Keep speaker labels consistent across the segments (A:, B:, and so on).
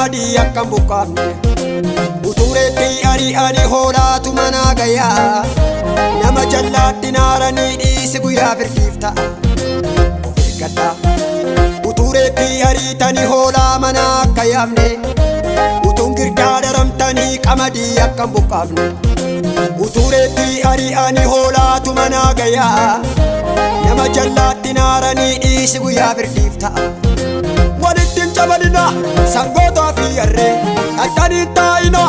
A: qamadii akka hin buqqaafne. Utureetti ari'anii hoolaatu manaa gayaa. Nama jallaatti naaranii dhiisi guyyaa firdiif ta'a. Of eeggadhaa. Utureetti ariitanii hoolaa manaa akka yaafne. Utuun girdaa daramtanii qamadii akka hin buqqaafne. Utureetti ari'anii hoolaatu manaa gayaa. Nama jallaatti naaranii dhiisi guyyaa firdiif ta'a. Walitti hin cabalina sangootaa fi harree dhaqxanii taa'ina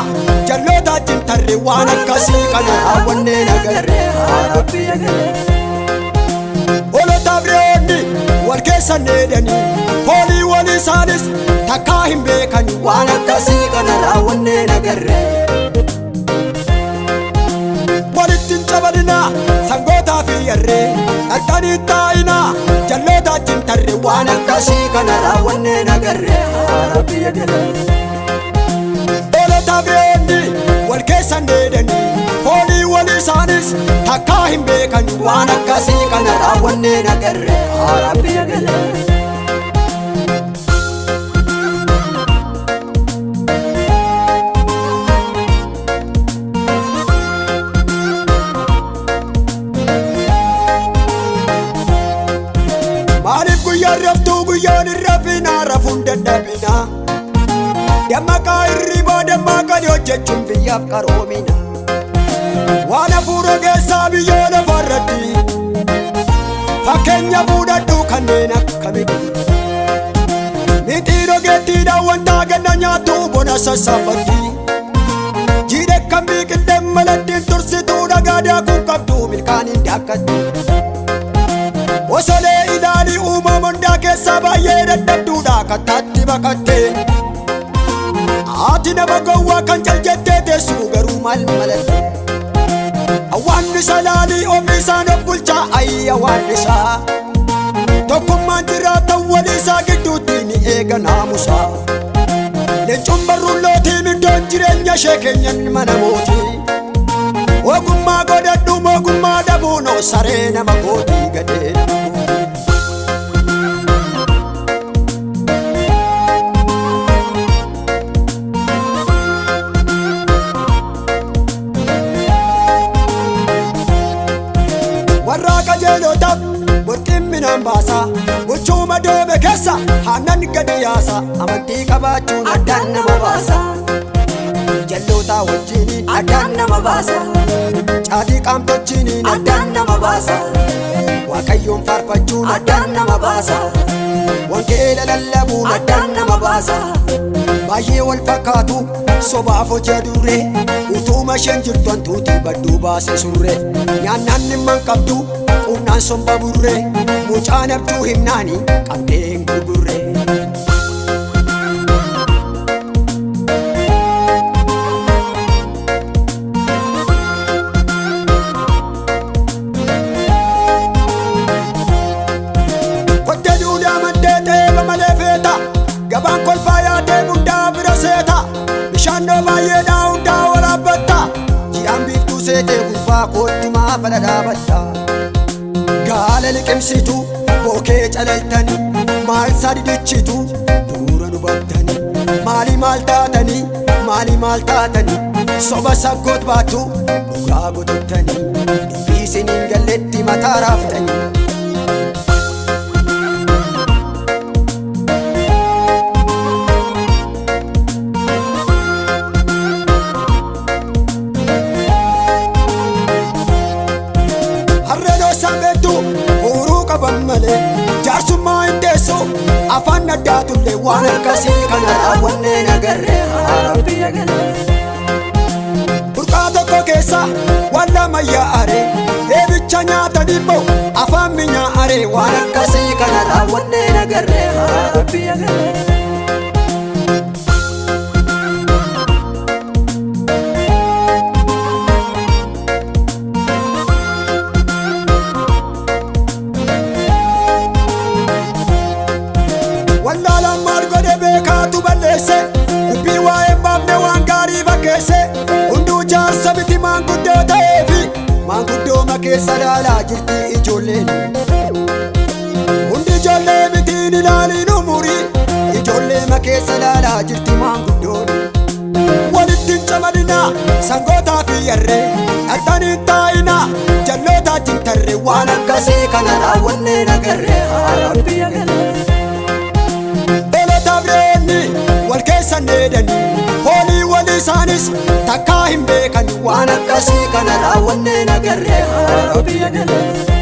A: jalloota achiin tarree waan akkasii kana raawwannee nagarree. Hoolotaaf re'oonni wal keessa needanii foolii walii isaanis takkaa hin beekani waan akkasii kana raawwannee nagarree. Walitti hin cabalina sangootaa fi harree dhaqxanii taa'ina jalloota achiin tarree waan akkasii kana raawwannee nagarree. Hoolotaaf re'oonni wal keessa needanii foolii walii isaanis takkaa hin beekani waan akkasii kana raawwannee nagarree. Maaliif guyyaan raftuu guyyaan hin rafinaa rafuun dadhabinaa. Dammaqaa hirribaa dammaqanii hojjechuun biyyaaf qaroomina. Waan hafuura keessaa biyyoo lafarratti fakkeenya fuudhadhu kanneen akka miti. Mixii rogeettiidhaan wanta ganna nyaattu bona sassaabatti. Jiidhe kan biqilteen malattiin tursituu dhagaa daakuu qabdu milkaaniin daakkatti. Osolee ilaalii uumama hundaa keessaa baay'ee dadhabduudha kattaatti baqattee. Haati nama gowwaa kan cal jettee teessu garuu maal malatte? Hawaannisa laalii ofiisaan of bulchaa ayya hawaannisaa. Tokkummaan jiraatan walii isaa gidduutti ni eega naamusaa. Leencoon barruun lootiin iddoon jireenya ishee keenyan mana mootii. Ogummaa godhadhu ogummaa dhabuun saree nama gootii gadhee nama gootii. Warra qajeelotaaf warqin minaan baasa gochuma doobe keessa aannan gadi yaasa amantii qabaachuun addaan nama baasa. Jalloota wajjiniin addaan nama baasa. Caatii qaamtochiiniin addaan nama baasa. Waaqayyoon faarfachuun addaan nama baasa. Wangeela lallabuun addaan nama baasa. Baay'ee wal fakkaatu sobaaf hojii duree utuma isheen jirtu hantuutii badduu baase surree nyaannaan dhimma hin qabdu quunnaan somba burree mucaan abjuu himnaani qabdee hin gurgurree. Kottee duudaa maddee xeeba malee feeta gabaan kolfaa yaadee hundaa bira seeta bishaan baay'eedhaa hundaa waraabbatta ji'aan biiftuu seetee gurbaa koottumaa fala dhaabatta. Gaala liqimsitu bookee calaltanii maal sadidichitu duura nu battanii maali maal taatanii maali maal taatanii soba saggoot baattu dhugaa gotottanii dubbii isiniin galletti mataa raaftanii. Harreen osaan beektu huuruu qaban malee jaarsummaa hin teessu afaan addaatullee waan akkasii kana raawwannee nagarree. Burqaa tokko keessa waan lama yaa'are eebicha nyaatan immoo afaan minyaa'are waan akkasii kana raawwannee nagarree. Wallaalaan maal godhe beekaatu balleesse dubbii waa'ee hin baafne waan gaarii fakkeesse hunduu jaarsa miti maanguddoo ta'eefi maanguddooma keessa laalaa jirti ijoolleen. Hundi ijoollee mitiin ilaaliin umurii ijoolleema keessa laalaa jirti maanguddoo. Sangootaa fi yarree dhaqxanii taa'inaa jallootaa jintarree waan akkasii kana raawwannee nagarree haara biyya galee. Beelotaaf re'oonni wal keessa dheedanii hoolii walii isaanis takkaa hin beekan waan akkasii kana raawwannee nagarree haara biyya galee.